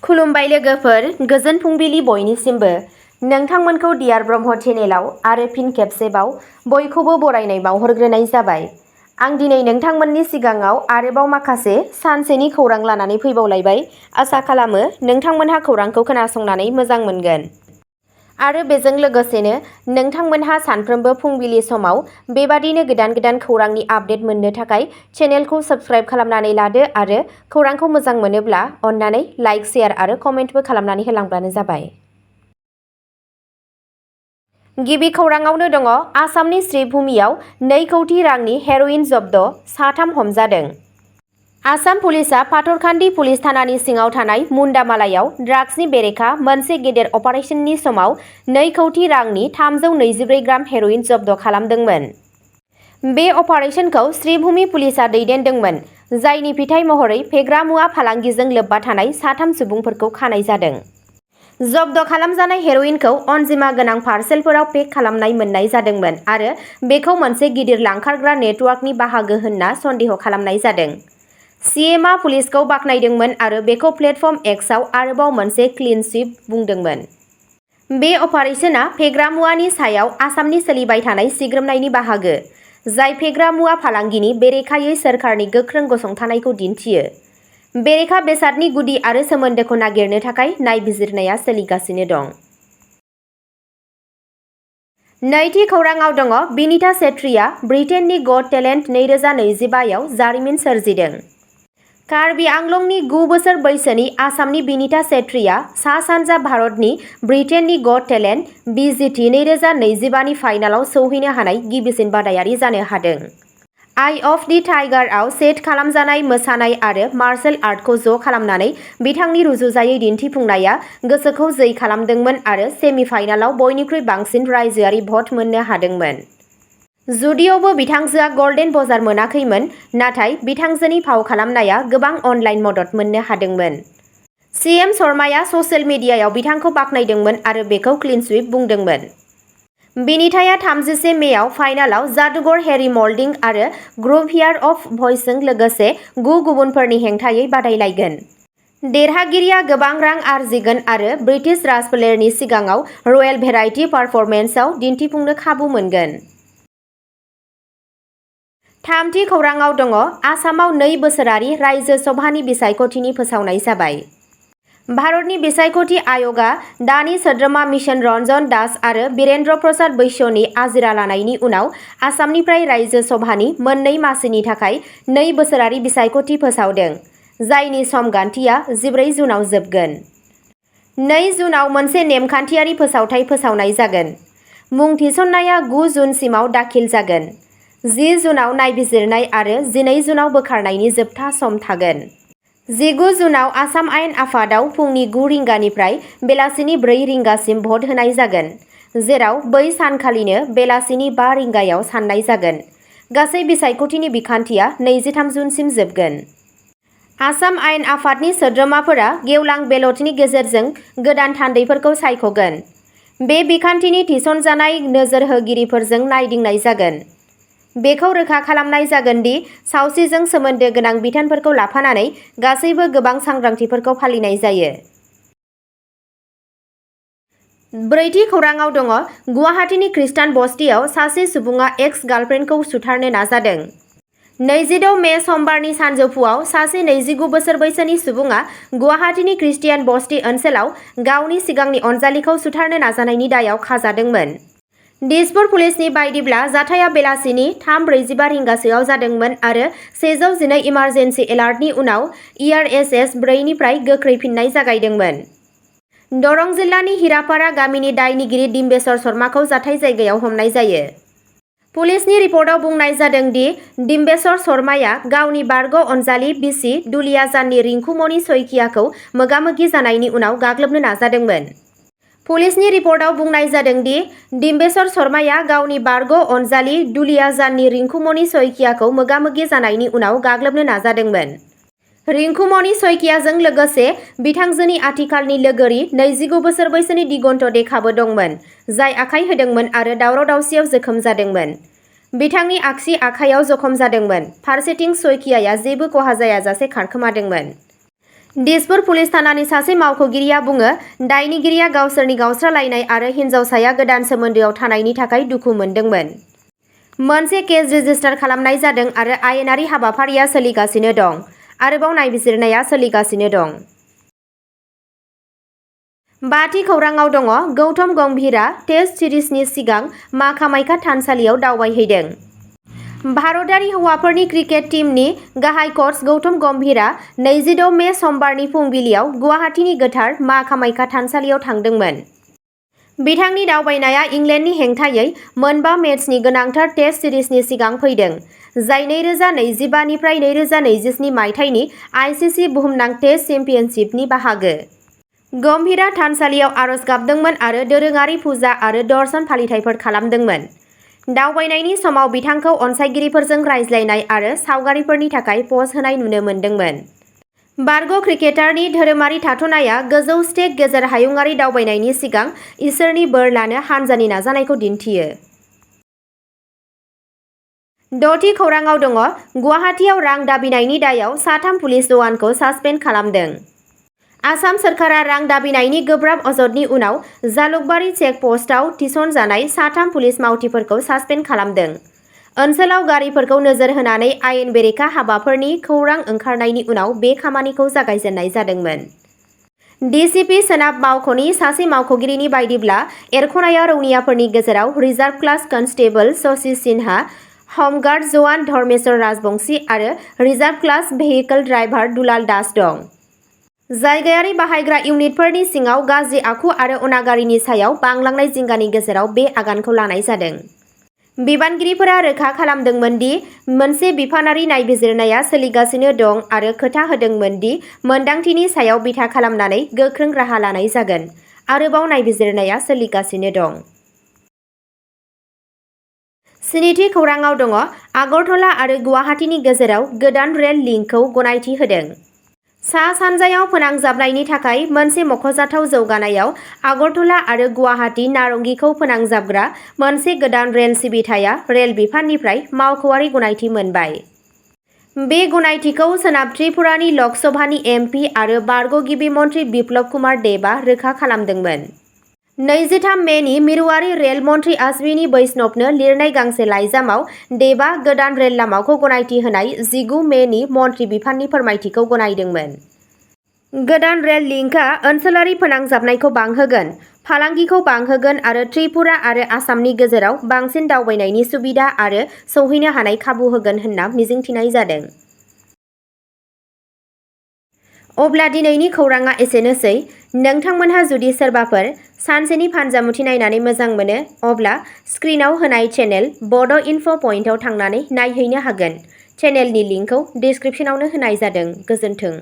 खुलुमबाय लोगोफोर, गोजोन फुंबिलि बयनिसिमबो। नोंथांमोनखौ डियार ब्रह्म चेनेलाव आरो फिन खेबसेबाव बयखौबो बरायनाय बावहरग्रोनाय जाबाय। आं दिनै नोंथांमोननि सिगाङाव आरोबाव माखासे सानसेनि खौरां लानानै फैबावलायबाय। आसा खालामो नोंथांमोनहा खौरांखौ खोनासंनानै मोजां मोनगोन। आरो बेजों लोगोसेनो नोंथांमोनहा सानफ्रोमबो फुंबिलि समाव बेबादिनो गोदान गोदान खौरांनि आपडेट मोननो थाखाय चेनेलखौ साबस्क्राइब खालामनानै लादो आरो खौरांखौ मोजां मोनोब्ला अन्नानै लाइक, शेयार आरो कमेन्टबो खालामनानै होलांब्लानो जाबाय। गिबि खौराङावनो दङ आसामनि श्रीभूमियाव 2 कौटि रांनि हेर'इन जब्द, 3 हमजादों। आसाम पुलिसआ पाथरखान्दी पुलिस थानानि सिङाव थानाय मुन्डामालायाव ड्राग्सनि बेरेखा मोनसे गेदेर अपारेशननि समाव 2 कौटि रांनि 324 ग्राम हेर'इन जब्द खालामदोंमोन। बे अपारेशनखौ श्रीभूमि पुलिसआ दैदेनदोंमोन, जायनि फिथाय महरै फेग्रा मुवा फालांगिजों लोब्बा थानाय 3 सुबुंफोरखौ खानाय जादों। जब्द खालामजानाय हेर'इनखौ अनजिमा गोनां पार्सेलफोराव पेक खालामनाय मोननाय जादोंमोन आरो बेखौ मोनसे गिदिर लांखारग्रा नेटवर्कनि बाहागो होनना सन्देह खालामनाय जादों। सीएमआ पुलिसखौ बाख्नायदोंमोन आरो बेखौ प्लेटफर्म एक्सआव आरोबाव मोनसे क्लीन स्वीप बुंदोंमोन। बे अपारेशना फेग्रा मुवानि सायाव आसामनि सोलिबाय थानाय सिग्रोमनायनि बाहागो, जाय फेग्रा मुवा फालांगिनि बेरेखायै सोरखारनि गोख्रों गसंथानायखौ दिन्थियो। बेरेखा बेसादनि गुदि आरो सोमोन्दोखौ नागिरनो थाखाय नायबिजिरनाया सोलिगासिनो दं। नैथि खौराङाव दङ बिनीता छेत्रीआ ब्रिटेननि गट टेलेन्ट 2025 आव जारिमिन सोरजिदों। कार्बि आंलंनि 9 बोसोर बैसोनि आसामनि बिनीता छेत्रीआ सा-सानजा भारतनि ब्रिटेननि गट टेलेन्ट (BGT) 2025 नि फाइनालाव सौहैनो हानाय गिबिसिन बादायारि जानो हादों। आइ अफ दि टाइगारआव सेट खालामजानाय मोसानाय आरो मार्शल आर्टखौ ज' खालामनानै बिथांनि रुजुजायै दिन्थिफुंनाया गोसोखौ जै खालामदोंमोन आरो सेमि-फाइनालाव बयनिख्रुइ बांसिन रायजोआरि भट मोननो हादोंमोन। जुदियावबो बिथांजोआ गल्डेन बजार मोनाखैमोन, नाथाय बिथांजोनि फाव खालामनाया गोबां अनलाइन मदद मोननो हादोंमोन। सीएम शर्माया ससियेल मिडियायाव बिथांखौ बाख्नायदोंमोन आरो बेखौ क्लीन स्वीप बुंदोंमोन। बिनीताया 31 मेआव फाइनालाव जादुगर हेरी मल्डिं आरो ग्रुभियार अफ भइसजों लोगोसे 9 गुबुनफोरनि हेंथायै बादायलायगोन। देरहागिरिया गोबां रां आर्जिगोन आरो ब्रिटिश राजफोलेरनि सिगाङाव रयेल भेराइटि पारफर्मेन्सआव दिन्थिफुंनो खाबु मोनगोन। थामथि खौराङाव दङ आसामाव 2 बोसोरारि रायजो सभानि बिसायख'थिनि फोसावनाय जाबाय। भारतनि बिसायख'थि आय'गआ दानि सोद्रोमा मिशन रन्जन दास आरो बिरेन्द्र प्रसाद बैश्यनि आजिरा लानायनि उनाव आसामनिफ्राय रायजो सभानि मोननै मासिनि थाखाय 2 बोसोरारि बिसायख'थि फोसावदों, जायनि समगान्थिया 14 जुनआव जोबगोन। 2 जुनआव मोनसे नेमखान्थियारि फोसावथाय फोसावनाय जागोन। मुं थिसननाया 9 जुनसिमाव दाखिल जागोन। 10 जुनआव नायबिजिरनाय आरो 12 जुनआव बोखारनायनि जोबथा सम थागोन। 19 जुनआव आसाम आयेन आफादाव फुंनि 9 रिंगानिफ्राय बेलासिनि 4 रिंगासिम भट होनाय जागोन, जेराव बै सानखालिनो बेलासिनि 5 रिंगायाव साननाय जागोन। गासै बिसायख'थिनि बिखान्थिया 23 जुनसिम जोबगोन। आसाम आयेन आफादनि सोद्रोमाफोरा गेवलां बेलटनि गेजेरजों गोदान थान्दैफोरखौ सायख'गोन। बे बिखान्थिनि थिसनजानाय नोजोर होगिरिफोरजों नायदिंनाय जागोन। बेखौ रोखा खालामनाय जागोन दि सावस्रिजों सोमोन्दो गोनां बिथोनफोरखौ लाफानानै गासैबो गोबां सांग्रांथिफोरखौ फालिनाय जायो। ब्रैथि खौराङाव दङ गुवाहाटीनि खृष्टान बस्तियाव सासे सुबुङा एक्स-गार्लफ्रेन्डखौ सुथारनो नाजादों। 26 मे समबारनि सानजौफुआव सासे 29 बोसोर बैसोनि सुबुङा गुवाहाटीनि ख्रिस्टियान बस्ति ओनसोलाव गावनि सिगांनि अनजालिखौ सुथारनो नाजानायनि दायाव खाजादोंमोन। दिसपुर पुलिसनि बायदिब्ला जाथाया बेलासिनि 3:45 रिंगासोआव जादोंमोन आरो 112 इमारजेन्सि एलार्टनि उनाव ERSS 4 निफ्राय गोख्रै फिननाय जागायदोंमोन। दरं जिल्लानि हिरापारा गामिनि दायनिगिरि डिम्बेश्वर शर्माखौ जाथाय जायगायाव हमनाय जायो। पुलिसनि रिपर्टआव बुंनाय जादों दि डिम्बेश्वर शर्माया गावनि बारग' अनजालि बिसि दुलियाजाननि रिंकुमनि सइकियाखौ मोगा-मोगि जानायनि उनाव गाग्लोबनो नाजादोंमोन। पुलिसनि रिपर्टआव बुंनाय जादों दि डिम्बेश्वर शर्माया गावनि बारग' अनजालि दुलियाजाननि रिंकुमनि सइकियाखौ मोगा-मोगि जानायनि उनाव गाग्लोबनो नाजादोंमोन। रिंकुमनि सइकियाजों लोगोसे बिथांजोनि आथिखालनि लोगोरि 29 बोसोर बैसोनि दिगन्त देखाबो दंमोन, जाय आखाइ होदोंमोन आरो दावराव-दावसियाव जोखोम जादोंमोन। बिथांनि आगसि आखाइयाव जखम जादोंमोन, फारसेथिं सइकियाया जेबो खहा जायाजासे खारखोमादोंमोन। दिसपुर पुलिस थानानि सासे मावख'गिरिया बुङो, दायनिगिरिया गावसोरनि गावस्रालायनाय आरो हिन्जावसाया गोदान सोमोन्दोआव थानायनि थाखाय दुखु मोनदोंमोन। मोनसे केस रेजिस्टार खालामनाय जादों आरो आयेनारि हाबाफारिया सोलिगासिनो दं। आरोबाव नायबिजिरनाया सोलिगासिनो दं। बाथि खौराङाव दङ गौतम गम्भीरआ टेस्ट सिरिजनि सिगां मा कामाख्या थानसालियाव दावबायहैदों। भारतारि हौवाफोरनि क्रिकेट टीमनि गाहाय कच गौतम गम्भीरआ 26 मे समबारनि फुंबिलियाव गुवाहाटीनि गोथार मा कामाख्या थानसालियाव थांदोंमोन। बिथांनि दावबायनाया इंलेन्डनि हेंथायै मोनबा मेचनि गोनांथार टेस्ट सिरिजनि सिगां फैदों, जाय 2025 निफ्राय 2027 मायथाइनि आईसीसी बुहुमनां टेस्ट चेम्पियनशिपनि बाहागो। गम्भीरआ थानसालियाव आरज गाबदोंमोन आरो दोरोङारि फुजा आरो दर्शन फालिथायफोर खालामदोंमोन। दावबायनायनि समाव बिथांखौ अनसायगिरिफोरजों रायज्लायनाय आरो सावगारिफोरनि थाखाय पज होनाय नुनो मोन्दोंमोन। बारग' क्रिकेटारनि धोरोमारि थाथ'नाया गोजौ स्टेक गेजेर हायुंआरि दावबायनायनि सिगां इसोरनि बोर लानो हान्जानि नाजानायखौ दिन्थियो। द'थि खौराङाव दङ गुवाहाटीआव रां दाबिनायनि दायाव साथाम पुलिस जवानखौ सासपेन्ड खालामदों। आसाम सोरखारा रां दाबिनायनि गोब्राब अजदनि उनाव जालुकबारि चेक पस्टआव थिसनजानाय साथाम पुलिस मावथिफोरखौ सासपेन्ड खालामदों। ओनसोलाव गारिफोरखौ नोजोर होनानै आयेन बेरेखा हाबाफोरनि खौरां ओंखारनायनि उनाव बे खामानिखौ जागायजेननाय जादोंमोन। डीसीपी सोनाब मावख'नि सासे मावख'गिरिनि बायदिब्ला एरख'नाया रौनियाफोरनि गेजेराव reserve class constable Shashi Sinha, home guard जवान धर्मेश्वर राजबंशी आरो reserve class vehicle driver Dulal Das दं। जायगायारि बाहायग्रा इउनिटफोरनि सिङाव गाज्रि आखु आरो अनागारिनि सायाव बांलांनाय जिंगानि गेजेराव बे आगानखौ लानाय जादों। बिबानगिरिफोरा रोखा खालामदोंमोन दि मोनसे बिफानारि नायबिजिरनाया सोलिगासिनो दं आरो खोथा होदोंमोन दि मोनदांथिनि सायाव बिथा खालामनानै गोख्रों राहा लानाय जागोन। आरोबाव नायबिजिरनाया सोलिगासिनो दं। स्निथि खौराङाव दङ आगरतला आरो गुवाहाटीनि गेजेराव गोदान रेल लिंकखौ गनायथि होदों। सा-सानजायाव फोनांजाबनायनि थाखाय मोनसे मख'जाथाव जौगानायाव आगरतला आरो गुवाहाटी नारंगीखौ फोनांजाबग्रा मोनसे गोदान रेल सिबिथाया रेल बिफाननिफ्राय मावख'आरि गनायथि मोनबाय। बे गनायथिखौ सोनाब त्रिपुरानि लक सभानि एमपि आरो बारग' गिबि मन्थ्रि बिप्लब कुमार देबआ रोखा खालामदोंमोन। 23 मेनि मिरुआरि रेल मन्थ्रि अश्विनी बैष्णबनो लिरनाय गांसे लाइजामाव देबआ गोदान रेल लामाखौ गनायथि होनाय 19 मेनि मन्थ्रि बिफाननि फोरमायथिखौ गनायदोंमोन। गोदान रेल लिंकआ ओनसोलारि फोनांजाबनायखौ बांहोगोन, फालांगिखौ बांहोगोन आरो त्रिपुरा आरो आसामनि गेजेराव बांसिन दावबायनायनि सुबिदा आरो सौहैनो हानाय खाबु होगोन होनना मिजिंथिनाय जादों। अब्ला दिनैनि खौराङा एसेनोसै। नोंथांमोनहा जुदि सोरबाफोर सानसेनि फानजामुथि नायनानै मोजां मोनो, अब्ला स्क्रिनाव होनाय चेनेल बड' इनफ' पइन्टआव थांनानै नायहैनो हागोन। चेनेलनि लिंकखौ डिस्क्रिप्शनावनो होनाय जादों। गोजोन्थों।